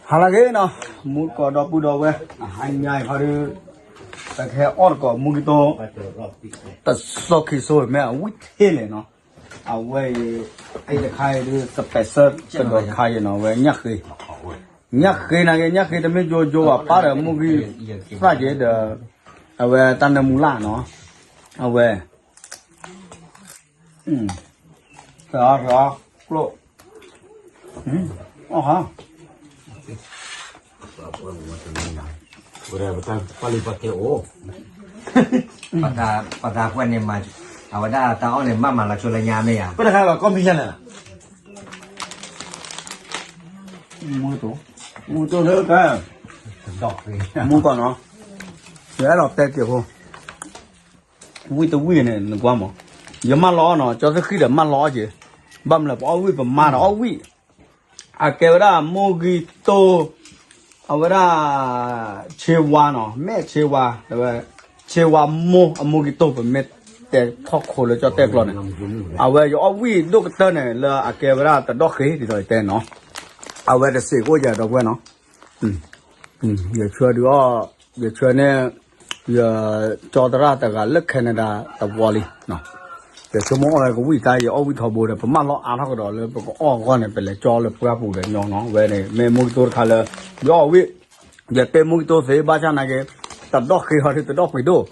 ဟါလၢအဂ့ၤနီၤ, မူတကိးဒီပုၢ်ဒီဝဲၢ်, အဟါညါအံၤခီဒုး, ပကဟဲအီၣ်တကိးမူကံတိ, တစီခံစိမ့ၢ်အဝံၣ်ထဲလဲၣ်နီၤ, အဝဲအံၤ, အံၤတခါအံၤဒုး special ကဒီးတခါအံၤနီၤ, အဝဲညၣ်ဃ့, ညၣ်ဃ့နာ်က့ ညၣ်ဃ့တမ့ၢ်ယိယိဘၣ် ပၢ်ဒီးမူကံ, သၣ်က့ဒီး, အဝဲတၢ်နၢမူလၢ်နီၤ, အဝဲ သၢ, သၢ, ကျိ, အီၣ်ဟါ, ပှၤတၢ်ပှၢ်န့ၣ်မး, အဝဲဒၣ်တၢ်အီၣ်န့ၣ် မ့ၢ်မၤလီၤဆိလၢညါမ့ၢ်ဧါ, ပတခါလီၤကီၢ်မံၤယါန့ၣ်လီၤ, မူကတိ, မူကတိလၢက, မူကီၢ်နီၤ, ယအဲၣ်ဒိးတဲက့ၤဖိ ဝံၣ်တဝံၣ်န့ၣ် နကွၢ်မး, ယမၢလီၤအီၣ်နီၤ, ကၠီသ့ၣ်ဃံဒီးမၢလီၤအီၣ်က့ၤ, ဘၣ်မနုၤလဲၣ် ပအီၣ်ဝံၣ် ပမါဒီးအီၣ်ဝံၣ်, အကဲဝဲဒၣ်မူကံတိ, အဝဲဒၣ်, ဆ့ဝါနီၤ, မဲၣ်ဆ့ဝါ, ဆ့ဝါမိၢ်အမူကံတိ ပမ့ၢ်တဲထီၣ်ခိလၢကၠီၣ်တဲၣ်ကျိာ်န့ၣ်, အဝဲယအီၣ်ဝံၣ်ဒိၣ်ကတၢၢ်န့ၣ် လၢအကဲဝဲဒၣ်တဒီၣ်ဃ့ဒ်သိးယတဲနီၤ, အဝဲတစံးကအိၣ်ယၤဒီပုၢ်ဝဲၢ်နီၤ ယဆၢဒုးအီၣ်, ယဆၢန့ၣ်, ယ, ကၠီသရၣ်တဂၤလၢ Canada တဝီလံ, ယဆိကမိၣ်အီၣ်ဝဲကဝံၣ်တၢ် ယအီၣ်ဝံၣ်ထီဘိဒီး ပမၢလီၤအါထီၣ်ကဒီးလၢပကအီၣ်အဂီၢ်န့ၣ် ပလဲၤကၠီလၢပှၢ်ပူၤဒီးညီနီၤ, ဝဲန့ၣ်မ့ၢ်မူကတိတခါလၢ, ယအီၣ်ဝံၣ်, ယတဲမူကတိသ့ ဘၣ်ဆၣ်သနာ်က့, တဒီၣ်ဃ့ဟီဒုးတဒီၣ်ပှ့ၤဒိၣ်,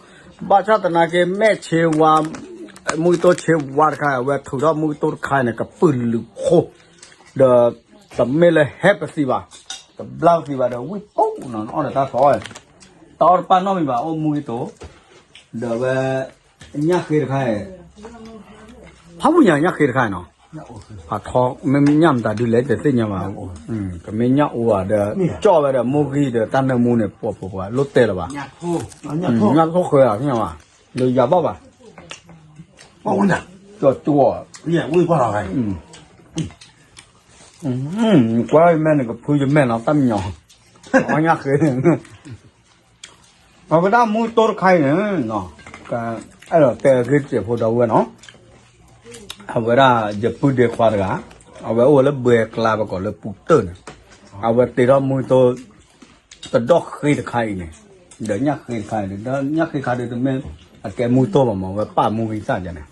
ဘၣ်ဆၣ်သနာ်က့ မဲၣ်ဆ့ဝါ, မူကတိဆ့ဝါတခါ အဝဲထုးထီၣ်မူကတိတခါန့ၣ် ကပုာ်လုးခိၣ်, ဒီး, တမ့ၢ်လၢဟဲပသံဘၣ်, တဘျါပသံဘၣ်ဒီးဝံၣ်ပိၢ်နီၤ နအီၣ်ဒီးတၢ်သီ, တၢ်အီၣ်တပၢ်နီတမံၤဘၣ် အိၣ်မူကတိ, ဒီးဝဲ, ညၣ်ဃ့တခါ, ဖးမုၢ်ညါညၣ်ဃ့တခါနီၤ, ဖးထီ, မ့ၢ်ညၣ်မတၤဒုးလဲၣ်တသ့ၣ်ညါဘၣ်, ကမ့ၢ်ညၣ်အိၣ်ဘၣ်ဒီး, ကၠီၣ်ဝဲဒီးမူကံဒီးတၢ်နၢမူန့ၣ် ပှၤပှၤပှၤလိၣ်တဲလၢၤဘၣ်, ညၣ်ထိၣ်ဃၢၤဧါ သ့ၣ်ညါဘၣ်, လၢယၤဘၣ်ဘၣ်, ကၠီၣ်ကၠီၣ်, ကွၢ်ယမဲာ်န့ၣ်ကဖုယမဲာ်နီၤ တၢ်မညီ, အီၣ်ညၣ်ဃ့ အဝဲဒၣ်မူကတိတခါအံၤန့ၣ်, အဲၣ်ဒိးတဲဂ့ၢ်တစဲးဖိဒီပုၢ်ဝဲၢ်နီၤ, အဝဲဒၣ်ယပုၢ်ဒ့ခွါတဂၤ, အဝဲအိၣ်ဝဲလၢဘှဲကျါပကိးလၢပူၤတၢၢ်န့ၣ်, အဝဲတ့ထီၣ်မူကတိ, တဒီၣ်ဃ့တခါအံၤန့ၣ်, ဒီးညၣ်ဃ့တခါအံၤ, ဒီးညၣ်ဃ့တခါဒုးတမ့ၢ်, အကဲမူကတိဘၣ်မး အဝဲပာ်မူကံသၣ်ယါန့ၣ်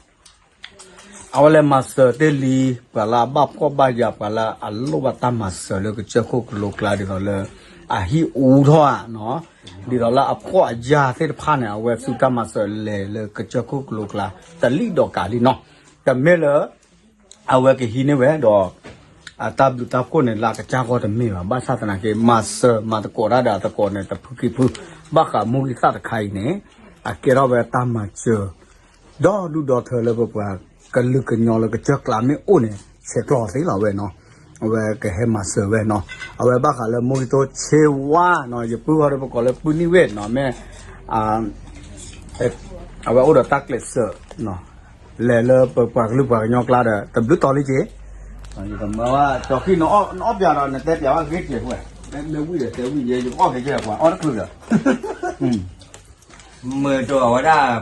အဝဲလဲၤမၤစၢၤတ့ၢ်လံ, ပှၤလၢအဘၣ်ဖှီၣ်ဘၣ်ယာ် ပှၤလၢအလိၣ်ဘၣ်တၢ်မၤစၢၤလၢကစၢၢ်ခိၣ်ကလိကျါဒ်သိးလၢ, အဟံၣ်အူထီၣ်ဧါ, ဒ်သိးလၢအဖှီၣ်အယာ်သ့ၣ်တဖၣ်န့ၣ် အဝဲသူတၢ်မၤစၢၤလဲၤလၢကစၢၢ်ခိၣ်ကလိကျါ, တလံၣ်ဒီးကးလံနီၤ, တမ့ၢ်လၢ အဝဲကဟံးန့ၢ်ဝဲဒီး, အတၢ်ဘျုးတၢ်ဖှိၣ်န့ၣ် လၢအကစၢ်ဂီၢ်တမ့ၢ်ဘၣ်, ဘၣ်ဆၣ်သနာ်က့ မၤစၢၤမၤသကိးတၢ်ဒီးအသကိးန့ၣ် တဖုခံဖု, ဘၣ်ဃးမူကံသၣ်တခါအံၤန့ၣ်, အကဲထီၣ်ဝဲတၢ်မၤစၢၤ, ဒီဒူၣ်ဒီထၢလၢပပှၤ, ကလုာ်ကညီလၢကစၢၢ်ကျါမ့ၢ်အိၣ်န့ၣ် ဆဲးကျိးသ့လီၤဝဲနီၤ, အဝဲကဟဲမၤစၢၤဝဲနီၤ, အဝဲဘၣ်ဃးလၢမူကတိဆ့ဝါနီၤ ယပုၢ်ဃီဒီးပကိးလၢပုၢ်နံၣ်ဝ့ၢ်နီၤ မ့ၢ် အဝဲအိၣ်ဒီးတၢ်ကျဲးစၢး, လဲၤလၢပပှၤကလုာ်ပှၤကညီကျါဒီး တဘျုးတီၤလံက့ၤ, ကမၢဝဲ ကၠီဃံ နအီၣ်ပျးဒီး နတဲပျးဝဲဂ့ၤက့ၤဖဲ, မ့ၢ်ဝံၣ်ဒီးတဲဝံၣ်ယဲ ယကအီၣ်က့ၤကဲပှၤအီၣ်တချုးဒီး မ့ၢ်တအီၣ်ဝဲဒၣ်,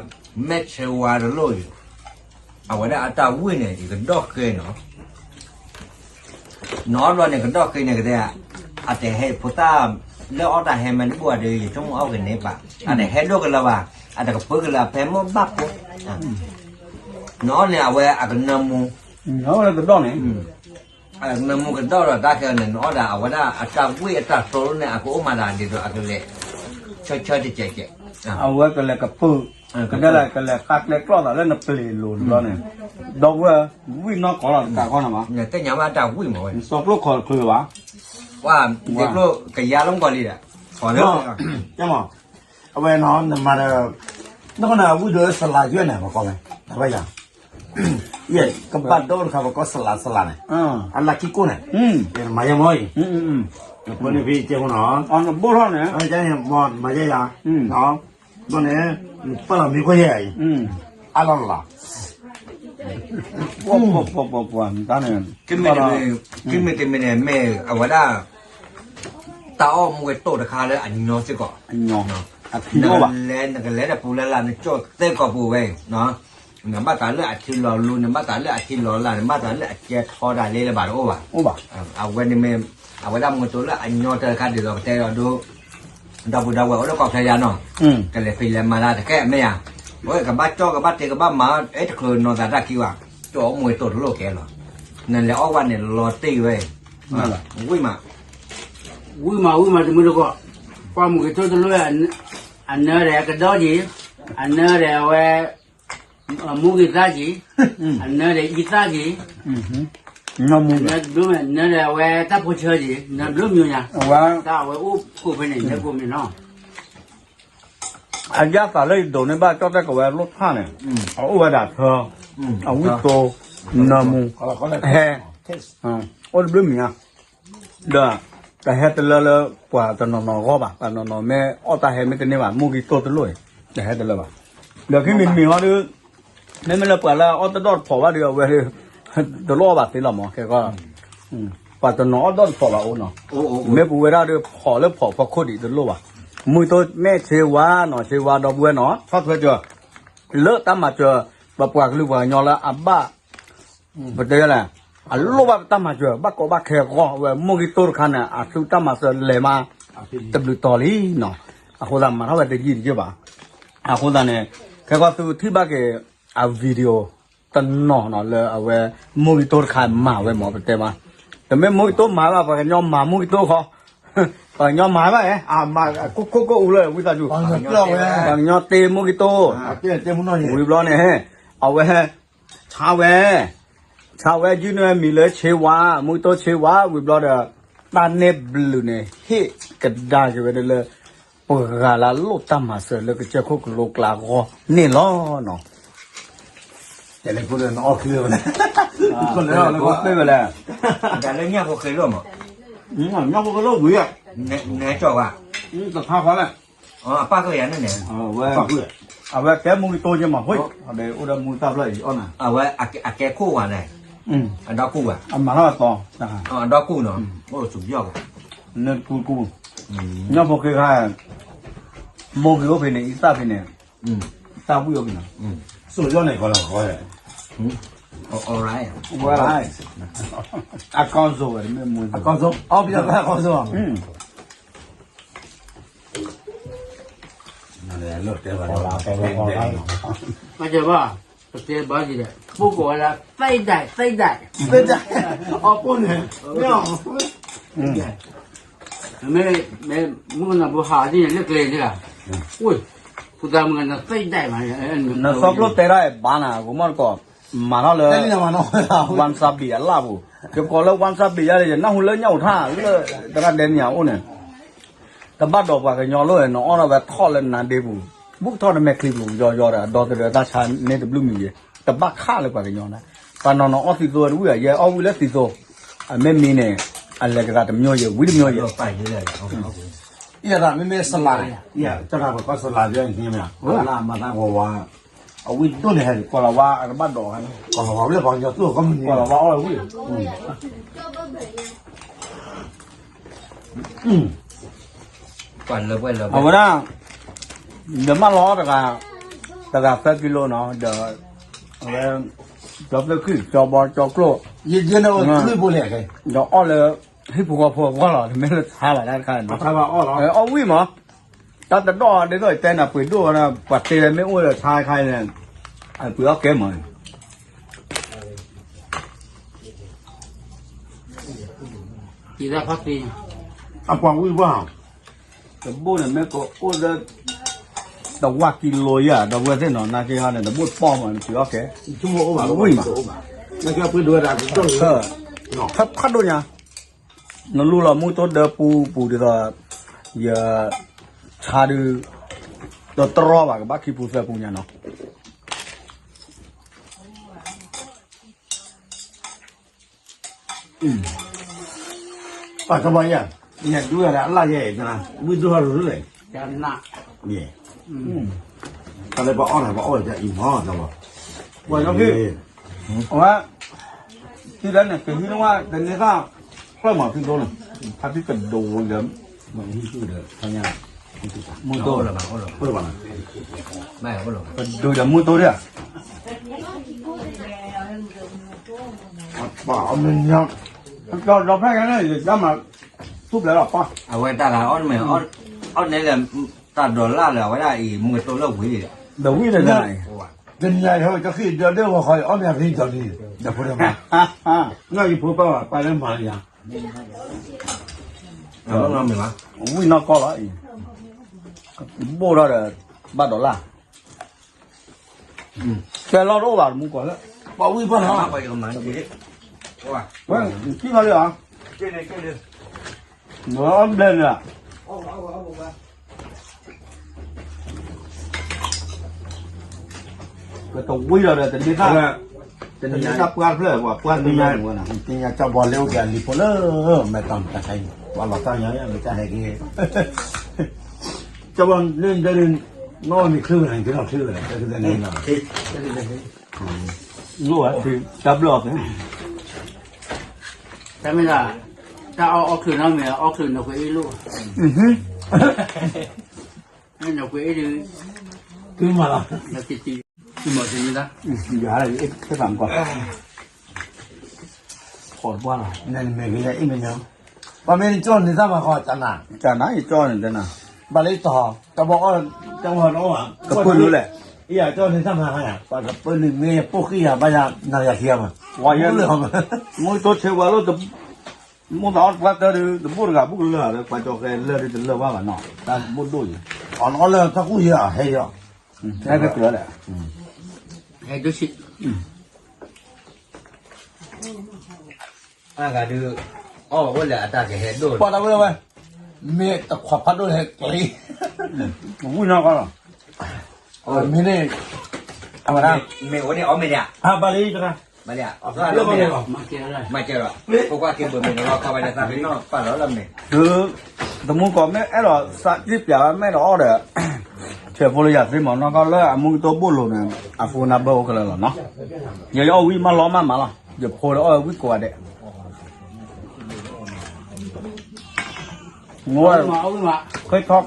မဲၢ်ဆဲးဝါတလိၣ်အံၤ, အဝဲဒၣ်အတၢ်ဝံၣ်န့ၣ် ယကဒီၣ်ဃ့နီၤ နီတဘျီန့ၣ် ကဒီၣ်ဃ့န့ၣ်ကတဲ, အတဟဲဖိသၣ်, လၢအီၣ်တၢ်ဟဲမ့ၢ်တဘၣ်ဒီး ယဆိကမိၣ်အီၣ်ကန့ၢ်ဘၣ်, အတဟဲဒိၣ်ကလၢၤဘၣ်, အတကပၢကလၢၤဖဲမ့ၢ်ဘၣ်ဖိ, နီၢ်န့ၣ် အဝဲအကနၢမူ, ကဒီၣ်န့ၣ်, နၢမူကဒီၣ်ဒီးတၢ်ခဲန့ၣ် နအီၣ်ဒၣ်အဝဲဒၣ်အတၢ်ဝံၣ်အတၢ်သိလၢန့ၣ် အကအိၣ်မးဒၣ်ဒ်သိးအကလဲၤ, ဆၢဆၢတကဲးကဲး, အဝဲကလဲၤကပၢ, ကဒဲလၢကလဲၤဃါကျဲကျီၢ်သးလၢနပျ့ၤလိၤတဘျီန့ၣ်, ဒီပုၢ်ဝဲၢ်, ဝံၣ်နီၢ်ကီၢ်လီၤတကးကီၢ်န့ၣ်ဘၣ်, သ့ၣ်ညါဘၣ်တၢ်ဝံၣ်မးဝဲ, စီကျိၣ်ခီၣ်တချုးဘၣ်, ဝါ, ဒ့ကျိၣ်ကယါလီၤမကီၢ်လံဒီး, အဝဲနီၤ နမၤဒီး, နဃိန့ၣ် ဝံၣ်ဒိးစလၤယွဲၢ်န့ၣ် ပကိးဝဲ, တဘၣ်ယၤ, ယဲၢ်ကဘၣ်ဒိတခါ ပကိးစလၤစလၤန့ၣ်, အလၢခံကိၣ်န့ၣ်, မၤယဲမီၢ်အံၤ, နဖိန့ၣ်ဖံးကဲဖိနီၤ, နဘိၣ်ထီၣ်န့ၣ်, မၤယဲယၤ, ဘၣ်န့ၣ်, ပၢ်လီၤမံၤခွဲးယဲၢ်အံၤ, အလီၢ်လီၤ, ပှၤပှၤပှၤပှၤပှၤန့ၣ်, ခံမံၤတမံၤန့ၣ် မ့ၢ်အဝဲဒၣ် တၢ်အီၣ်မူဝဲတိၣ်တခါလၢအညီစ့ၢ်ကီး, နကလဲၤနကလဲၤတပူၤလၢ်လၢ် နကၠိၣ်သ့ကီးပူၤဝဲ, နဘၣ်သးလၢအထံလီၤလူ နဘၣ်သးလၢအထံလီၤလၢ် နဘၣ်သးလၢအကဲထီဒၣ်လဲလၢၤဘၣ်တအိၣ်ဘၣ်, အဝဲန့ၣ်မ့ၢ် အဝဲဒၣ်မူကတိၤလၢအညီတခါဒ်သိးကတဲဒီးဒိ ဒီပုၢ်ဒီဝဲၢ်အိၣ်လၢကီၢ်ချၢယါနီၤ, ကလဲၤဖံးလဲၤမၤတၢ်တကဲမ့ၢ်ဧါ, အဝဲကဘၣ်ကၠီကဘၣ်တဲကဘၣ်မၤ အဲတချုးနီၢ်သးတၢ်ခံဘၣ်, ကၠီအီၣ်မူကတိၤတလိၣ်ကဲလီၤ, နလဲၤအီၣ်ဝဲန့ၣ်လီၤတံၢ်ဝဲ, ဝံၣ်မး, ဝံၣ်မးဝံၣ်မးတမုၢ်တကိး, ကွၢ်မူကတိၤတလိၣ်, အနၢဒဲးကဒီက့ၤ, အနၢဒဲးအဝဲ မူဂံၢ်သၣ်က့ၤ, အနၢဒဲးအံသၣ်က့ၤ, နၢဒဲးအဝဲတၢ်ဖိဆၢက့ၤ, နၢဘျုးမံၤညါ, တၢ်အဝဲအိၣ်ခိၣ်ဖဲန့ၣ် ယဲကိးမံၤနီၤ, အယၢ်သးလၢယဒိးန့ၢ်ဘၣ်ကၠီၣ်တဲၣ်ကဝဲၤလိၣ်ထၣ်န့ၣ်, အအိၣ်ဝဲဒၣ်ထၢ, အဝံၣ်တိ, နၢမူ, ဟဲ, အိၣ်တဘျုးမံၤညါ ဒီး တဟဲတလၢလၢပှၤတနီၤနီၤအဂီၢ်ဘၣ်, ပှၤတနီၤနီၤမ့ၢ်အီၣ်တၢ်ဟဲမ့ၢ်တန့ၢ်ဘၣ် မူဂံၢ်တိၢ်တလိၣ်, တဟဲတလၢဘၣ်, ဒီးခံမံၤမံၤဟီဒီး, မ့မ့ၢ်လၢပှၤလၢအအီၣ်တၢ်ဒီတဖီၣ်ဘၣ်ဒီး အဝဲ တလိၣ်အီၣ်ဘၣ်သ့လီၤမး, ခဲကီ ပှၤတနီၤအီၣ်ဒီတဖီၣ်ဘၣ်အိၣ်နီၤ, မ့ၢ်ပဝဲဒၣ်ဒီးဖီၣ်လၢဖီၣ်ဖီခိၣ်ဒံးတလိၣ်ဘၣ်, မူဂံၢ်တိၢ်မ့ၢ်ဆ့ဝါနီၤ, ဆ့ဝါဒီပုၢ်ဝဲၢ်နီၤ, ဆီၣ်ထွဲစၢၤ လၢတၢ်မၤစၢၤ ပပှၤကလုာ်ပှၤကညီလၢအဘၣ် ပတဲလဲၣ်, အလိၣ်ဘၣ်ပတၢ်မၤစၢၤ ဘၣ်ကီဘၣ်ခဲအဂီၢ်, အဝဲမူဂံၢ်တိၢ်တခါန့ၣ် အသုတၢ်မၤစၢၤလဲၤမး တဘျုးတီၤလံနီၤ, အဃိသတးမၤထီၣ်ဝဲတယံာ်တယံာ်ဘၣ်, အဃိသတးန့ၣ် ခဲကီၢ်သုထံၣ်ဘၣ်က့ၤ အ video တနီၤနီၤလၢအဝဲ မူဂံၢ်တိၢ်တခါမၤဝဲမး ပတဲမး, တမ့ၢ်မူဂံၢ်တိၢ်မၤဘၣ် ပှၤကညီမၤမူဂံၢ်တိၢ်ခီ, ပှၤကညီမၤဘၣ်, ခိၣ်ခိၣ်ကိၣ်အူလၢဝံသးစူၤ, ပှၤကညီတ့မူဂံၢ်တိၢ်, ဝံၤဘျီန့ၣ် အဝဲ ဆါဝဲ, ဆါဝဲယုၢ်န့ၢ်ဝဲမံၤလၢဆ့ဝါ, မူဂံၢ်တိၢ်ဆ့ဝါ, ဝံၤဘျီဒီး တၢ်နဲၣ်ဘျုးန့ၣ် ဟ့ၣ်ကဒါက့ၤဝဲဒၣ်လၢ ပှၤဂၤလၢအလိၣ်တၢ်မၤစၢၤလၢကစၢၢ်ခိၣ်ကလိကျါအဂီၢ်န့ၣ်လီၤနီၤ, တဲလဲၤဖိဒီးနအီၣ်ချ့ဝဲလဲၣ်, လဲၤဖိဒီး တၢ်လၢညၣ်ဖိဃ့လိၣ်မး, ညၣ်ဖိဃ့လိၣ်ဝံၤ, နဲကၠီၣ်ဝါ, တဖးဃီလဲၣ် အပၢ်ကယၤန့ၣ်န့ၣ်, အဝဲကဲမူဂံၢ်တိၢ်က့မး, အိၣ်ဒီးမူတၢ်ဖျၢၣ်အံၤအီၣ်နၤ, အဝဲအကဲခိၣ်ဝါန့ၣ်, အဒီကူၣ်ဝါ, အမၤထီၣ်အသီ, အဒီကူၣ်နီၤ, အိၣ်ဆူၣ်ယီၣ်ဝါ, နကူကူၣ်, ညၣ်ဖိဃ့ခါ, မူဂံၢ်အိၣ်ဖဲန့ၣ် အံသၣ်ဖဲန့ၣ်, တၢ်ဝံၣ်အိၣ်ဖဲန့ၣ်, ဆူၣ်ယီၣ်န့ၣ်ကီလီၤဃီ, အကီၢ်စိဝဲ, အကီၢ်စိ, အကီၢ်စိ, မၤစၢၤဘၣ်, ပတဲဘၣ်က့ၤဒီး ဖိကိးဝဲဒၣ် သ့ဒၣ်, သ့ဒၣ်, အီၣ်ပိၢ်န့ၣ်, မ့ၢ်, မ့ၢ်မုၣ်ကနီၤဖိဟးဒ်န့ၣ် လၢကျဲဒ်လၢ, အိၣ်, ဖိသၣ်မုၣ်ကနီၤ သ့ဒၣ်မး, နစီကျိၣ်တဲဒၣ်ဘၣ်နၤ ကမီၢ်တကိး, မၤထီၣ်လၢ wasabi အလၢ်ပူၤ, ယကိးလၢ wasabi ယါဒီး ယနၢ်ဟူလၢညၣ်အိၣ်ထၣ်လၢ သရၣ်ဒဲနံၣ်အအိၣ်န့ၣ် တဘၣ်ဒီးပှၤကညီလိၣ်န့ၣ် နအီၣ်ထီၣ်ဝဲထီၣ်လၢနါဒ့ပူၤ, ဘူးကထီၣ်နမဲာ်ချံပူၤ ယီယီဒီး ဒီသဒၢတၢ်ဆါန့ၢ်တဘျုးမံၤယဲ, တဘၣ်ခးလၢပှၤကညီန့ၣ်, ပှၤနီၤနီၤအီၣ်သံသိတဝံၣ်, ယဲအီၣ်ဝံၣ်လၢသံသိ, အမ့ၢ်မံၤန့ၣ် အလဲၤကသးတမျိးယဲ ဝံၤတမျိးယဲ, အံၤဒၣ်မ့မ့ၢ်စလၤ, တၢ်တၢ်ပှၤကီၢ်စလၤယဲန့ၣ်မ့ၢ်, လၢအမၤသးဂီၤဝါ, အဝံၣ်ဒိၣ်န့ၣ်ဟဲ ကီၤလၤဝါအတဘၣ်ဒီး, ကီၤလၤဝါလၢပှၤကညီသူၣ်ကီၢ်မုၢ်နံၤ, ကီၤလၤဝါအီၣ်ဝံၣ် အဝဲဒၣ်, ဒီးမၢလီၤတဂၤ, တဂၤသၢကံလိနီၤ, ဒီး, အဝဲ, ကၠီသၢခုၣ် ကၠီဘီ ကၠီကျိၣ်, ဒီးအီၣ်လၢ ဟံၣ်ဖိဃီဖိအဂီၢ်လီၤ, တမ့ၢ်လၢဆါဘၣ်တၢ်တခါန့ၣ်, အီၣ်ဝံၣ်မး, တၢ်တဒီၣ်ဒ်သိးယတဲနၤ ပှ့ၤဒိၣ်ဝဲဒၣ် ပှၤတ့ဝဲမ့ၢ်အိၣ်ဒီးဆါတခါအံၤန့ၣ်, ပှ့ၤအီၣ်ကဲမး အပှၤဝံၣ်ပှၢ်, တဘိၣ်န့ၣ်မ့ၢ်ကအိၣ်လၢ တဝၢ်ကံလိယၤ ဒီပုၢ်ဝဲၢ်သ့ၣ်နီၤ နာ်က့ဟီန့ၣ် တဘိၣ်တပီၢ်မး နပှ့ၤအီၣ်ကဲ, ဝံၣ်မး, ဖးဒိၣ်ညါ, နလူလီၤမူတိၢ်ဒၢပူပူၤဒ်သိး, ယ, ဆါဒုး, တတြီဘၣ် ကဘၣ်ခံပူသၢပူညါနီၤ ပှၤကဘၣ်ယဲ, ယဒုးဝဲဒၣ်အလၣ်ယဲအံၤ, ဝံၣ်ဒိၣ်ထီၣ်ရူၢ်လဲၣ်, ယဲ, တၢ်လၢပှၤအီၣ်တၢ် ပှၤအီၣ်တၢ်အံၤမီၢ်, ပှၤကဘၣ်, အဝဲ, တုၤလၢန့ၣ် ကဟံးနဝဲ တန့ၢ်သၣ်, ဖျၢၣ်မၤဖံးဒိၣ်န့ၣ်, ဖါတံၢ်ကဒိဝံၤဒီး, မုၢ်ဒိၣ်, ကဒိဒီးမုၢ်ဒိၣ်ဒၣ်, ပှၤအမဲာ်ညါ, ဒီးဖဲန့ၣ် ယတၢ်မၤ သူၣ်ဘျဲလီၤပၢ်, အဝဲတၢ်ဂၤအီၣ်နမဲာ်, အီၣ်န့ၣ်လၢ တၢ်ဒီးလၢ်လၢအဝဲဒၣ်အံၤ မူကတိၢ်လၢဝံၤလံ, ဒီးဝံၤလၢ်လၢ်, တနံၤအံၤ ကဃံၣ်ဒီးဒၢဝဲဃီ အီၣ်မ့ၢ်အဖံဒီးလံ, ဒီးဖိဒီးမါ, နီၢ်ယဖိပၢ်ဘၣ် ပၢ်လၢမၤယၤ, ဝံၤနီၢ်ကီၢ်လီၤအံၤ, ဘိၣ်ထီၣ်ဒီး ဘၣ်ဒီးလၢ် ကဲလီၤတအိၣ်ဘၣ်တမူကီၢ်လၢ, ပှၤဝံၣ်ပှၤလီၤ, ဝဲ, ကံၣ်ခီလံဧါ, နဘျဲၣ်န့ၣ်, ကတဝံၣ်လီၤဒီး တန့ၢ်သၣ်, တန့ၢ်သၣ်ပှၢ်တဖျၢၣ် ပှၤပှၢ်တဖျၢၣ်န့ၣ်ဝဲနီၤ, ကညါကၠီဘီလၢအိၣ်က့ၤအလံၤဖိလၢ, မဲာ်တၢ်မတၤခဲအံၤ ပှၤလီၤတၢ်ညါယါ မ့ၢ်တၢ်ဟဲက့ၤ, ကၠီဘီန့ၣ်ဒ်န့ၣ်, နီၢ်မ့ၢ်ချုးဝဲန့ၣ် က့ၤထီၣ်ချုးဝဲန့ၣ် တၢ်ကသ့န့ၣ်နီၤ, လိၣ်ဝဲ, တၢ်ဘျၢၣ်အီၤသ့, တၢ်မ့ၢ်ဒၣ်, တၢ်အီၣ်အီၣ်ချုးနီတမံၤ အီၣ်ချုးနီၣ်ကွဲအ့ၣ်လိၣ်, နီၣ်ကွဲအ့ၣ်ဒုး, သုမၤလီၤ, သုမၤသ့မ့ၢ်ဒၣ်, ယၤလၢယအ့ၣ်သးမကီၢ်, ဖီၣ်တပှၢ်လီၤ, နမဲာ်ကလဲၤအ့ၣ်မ့ၢ်ညီ, ပှၤမ့ၢ်နကၠီၣ်န့ၢ်သၣ်မၤဃီ တနၤ, တနၤယကၠီၣ်န့ၢ်တနၤ, ဘၣ်လၢယတီၤ တဘီအီၣ်, တဝီတအီၣ်ဘၣ်, ကပၢၢ်နုာ်လဲၣ်, ယကၠီၣ်န့ၢ်သၣ်မၤဃီယၤ ပှၤကပၢၢ်နုာ်မ့ၢ်ယပိၢ်ဃံယၤဘၣ်ယၤ နၤယၤခံဂၤမး, ဝဲယဲ, မူကတိၢ်ဆ့ဝါလိၣ် မိၢ်သးအီၣ်တပှၢ်တၢၢ်ဒီး တဘိၣ်တဂၤဘိၣ်ကလၢာ်ဒီး ပှၤကၠီဃဲလၢာ်ဒီးတလၢာ်ဘၣ်ဘၣ်နီၤ, တၢ်ဘိၣ်ဒိၣ်ယံၤ, အီၣ်နအီၣ်လၢတၢ်ကူၣ်ယံၤအဟဲယီၤ, ဟဲကကျၢၤလဲၣ်, ဟဲဒိၣ်ဆံး, အဂၤဒုး, အီၣ်အိၣ်လၢအတၢ်ကဟဲဒိၣ်, ပှၤတၢ်ဝဲလၢဝဲ, မ့ၢ်တခွးဖးဒိၣ်ဟဲကျဲ, ဝံၣ်နီၢ်ကီၢ်လီၤ, မ့ၢ်န့ၣ်, အဝဲဒၣ်, မ့ၢ်အိၣ်န့ၣ်အီၣ်မ့ၢ်ဒၣ်, ဘၣ်လံတဂၤ မၤလီၤ, မၤကဲဒီး, ဖိခွါက့ၤဘၢၣ်မ့ၢ်တလီၤခါဝဲန့ၣ် သးပ့ၤနီၣ်ပာ်လီၤလၢမ့ၢ်, တမူကီၢ်မ့ၢ်အဲၣ်ဒိးသးကံၢ်ပျးဝဲ မ့ၢ်အဲၣ်ဒိးအီၣ်ဒီး, ဆဲးဖိလၢယၤသ့မး နီၢ်ကီၢ်လၢအမူကတိၢ်ဘိၣ်လိၤန့ၣ် အ phone number အိၣ်ခဲလၢာ်လီၤနီၤ, ယအီၣ်ဝံၣ်မးလီၤမးမးလီၤ ယဖိဒီးအီၣ်ဝံၣ်ကိးဂၤဒဲး, ဝဲ, ဃ့ထီၣ်ချီ,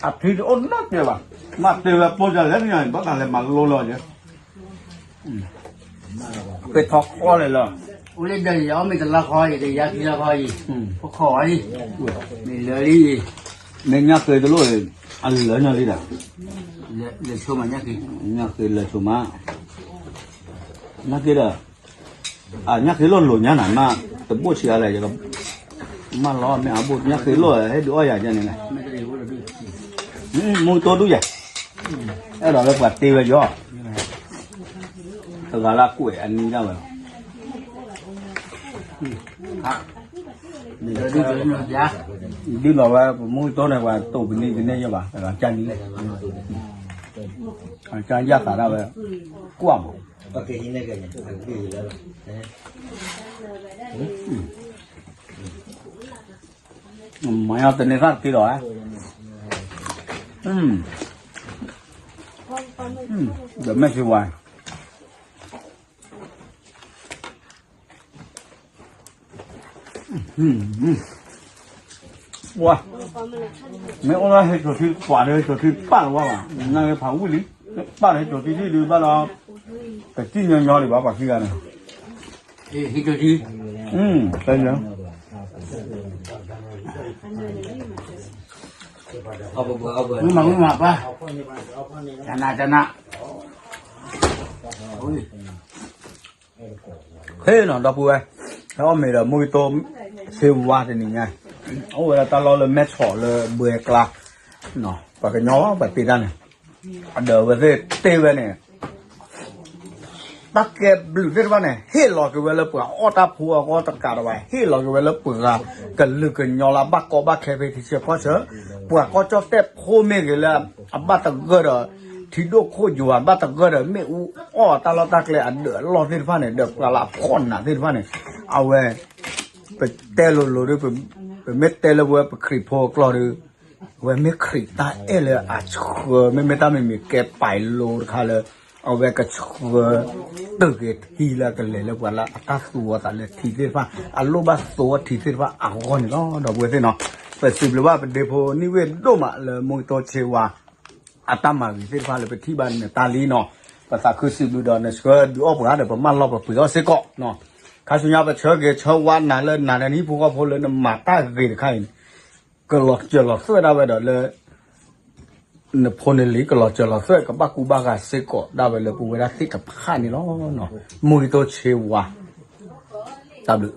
အထံတအိၣ်နီတစဲးဘၣ်, မ့ၢ်တဲဝဲပိၢ်တၢ်လဲၣ်န့ၣ် ဘၣ်သးလဲၤမၤလိလီၤယဲ ပထီၣ်ဃီလဲၣ်လီၤ, အိၣ်လၢဒီးယၤအီၣ်မ့ၢ်တလါခီအံၤ တယါခံလါခီအံၤ, ဖိခီၣ်အံၤ, မ့ၢ်လၢလံအံၤ, မ့ၢ်ညၣ်ဃ့တလိၣ်, အလၢညါလံဒီး, လၢဆိမးညၣ်ဃ့, ညၣ်ဃ့လၢဆိမး, ညၣ်ဃ့ဒီး, အညၣ်ဃ့လိၣ်လိၤညါနၤမး, တဘိၣ်ဆံးအါလဲၣ်, မ့ၢ်လီၤမ့ၢ်အဘိၣ် ညၣ်ဃ့လိၣ်ဟဲဒုးအီၣ်ယၤယဲန့ၣ်လဲၣ်, မူကတိၢ်ဒုးယၤ, အဲၣ်ဒိးလၢပှၤတ့ဝဲယီၤ, တဂၤလၢကွဲးအနံၤဒၣ်ဝဲ, ဒုးလီၤဝဲ ပမူကတိၢ်န့ၣ် ပှၤတိာ်ပနံၤကန့ၢ်ယဘၣ် တဂၤကၢ်နံၤလဲၣ်, ကၢ်ယၣ်သးဒၣ်ဝဲ, ကွၢ်မး, မၤယၤတန့ၢ်သၣ်တက့ၢ်ဒီး, ဒီးမ့ၢ်စ့ဝါ ဝါ, မ့ၢ်အိၣ်လၢဟဲစိာ်ထံ ပှၤဒီးဟဲစိာ်ထံပာ်လီၤဝဲဘၣ်, နဂ့ၤဖးဝံၣ်လံ, ပာ်လီၤဟဲစိာ်ထံထံဒုးဘၣ်လီၤ, တစံၣ်ညီညီဒံးဘၣ် ပှၤခံဂၤန့ၣ်, ဟဲစိာ်ထံ, တဲညါ, မ့ၢ်မၤမ့ၢ်မၤပၢ်, တနၤတနၤ ဟ့ၣ်နီၤ ဒီပုၢ်ဝဲၢ်, ဟဲအီၣ်မ့ၤဒီး မူကတိၢ်ဆ့ဝါတနံၤညါ, အိၣ်ဝဲဒၣ်တၢ်လီၢ်လၢမဲၢ်ဆီးလၢဘှဲကျါ, ပှၤကညီပှၤတ့တၢ်န့ၣ်, အဒီးအဝဲသ့ၣ်တ့ဝဲန့ၣ်, တၢ်ကဲဘျုးသ့ၣ်တဖၣ်န့ၣ် ဟ့ၣ်လီၤက့ၤဝဲလၢပှၤအီၣ်တၢ်ဖိအဂီၢ်တကးတဘၣ်, ဟ့ၣ်လီၤက့ၤဝဲလၢပှၤကလုာ်ကညီလၢအဘၣ်ကီဘၣ်ခဲဖဲထံဆၢကီၢ်ဆၢ, ပှၤကီၢ်ကၠီၣ်တဲၣ်ဖိမ့ၢ်ဂ့ၤလၢအဘၣ်သဂၢၢ်ဒီး ထံဒိၣ်ခိၣ်ယွၤ ဘၣ်သဂၢၢ်ဒီးမ့ၣ်အူအီၣ်တၢ်လီၢ်တၢ်ကျဲအဒၢးအလီၢ်သ့ၣ်တဖၣ်န့ၣ် ဒီးပှၤလၢအဖှီၣ်နးသ့ၣ်တဖၣ်န့ၣ်, အဝဲ ပတဲလိၤလိၤဒီး ပမ့ၢ်တဲလၢပဝဲပခရံာ်ဖိအကျိာ်ဒီး အဝဲမ့ၢ်ခရံာ်တၢ်အဲၣ်လၢအဆှၢ မ့မ့ၢ်တၢ်မံၤမံၤကဲပာ်လိတခါလၢ အဝဲကဆှၢ တုၤက့ၤထံလၢကလဲၤလၢပှၤလၢအတၢ်သူအီၤသးလၢထံသ့ၣ်တဖၣ် အလိၣ်ဘၣ်သူအီၤထံသ့ၣ်တဖၣ်အဂီၢ်န့ၣ်လီၤ. ဒီပုၢ်ဝဲၢ်သ့ၣ်နီၤ, ပစံးဘျုးဘၣ်ပဒ့ဖိနံၣ်ဝ့ၢ်ဒိၣ်မးလၢမူကတိၢ်ဆ့ဝါ အတၢ်မၤဂ့ၤသ့ၣ်တဖၣ်လၢပထံၣ်ဘၣ်နတၢ်လံနီၤ, ပသးခုစံးဘျုးဒီးနဆှၢဒုးအီၣ်ပှၤဒီး ပမၢလီၤပပှ့ၤအီၣ်စ့ၢ်ကီးနီၤ. ခါဆူညါပဆၢဂ့ၤဆၢဝါနၤလၢနၤဒီးနဟံၣ်ဖိဃီဖိလၢနမၤတၢ်ဂ့ၤတခါအံၤန့ၣ် ကလီၤစၢၤလီၤသွဲၣ်ဒၣ်ဝဲဒီးလၢ နဖိနလံၤ ကလီၤစၢၤလီၤသွဲၣ် ကဘၣ်ကူဘၣ်ဂာ်စ့ၢ်ကီးဒၣ်ဝဲလၢပဝဲဒၣ်သ့ၣ်တဖၣ်န့ၣ်လီၤ. မူဂံၢ်တိၢ်ဆ့ဝါ တၢ်ဘျုး.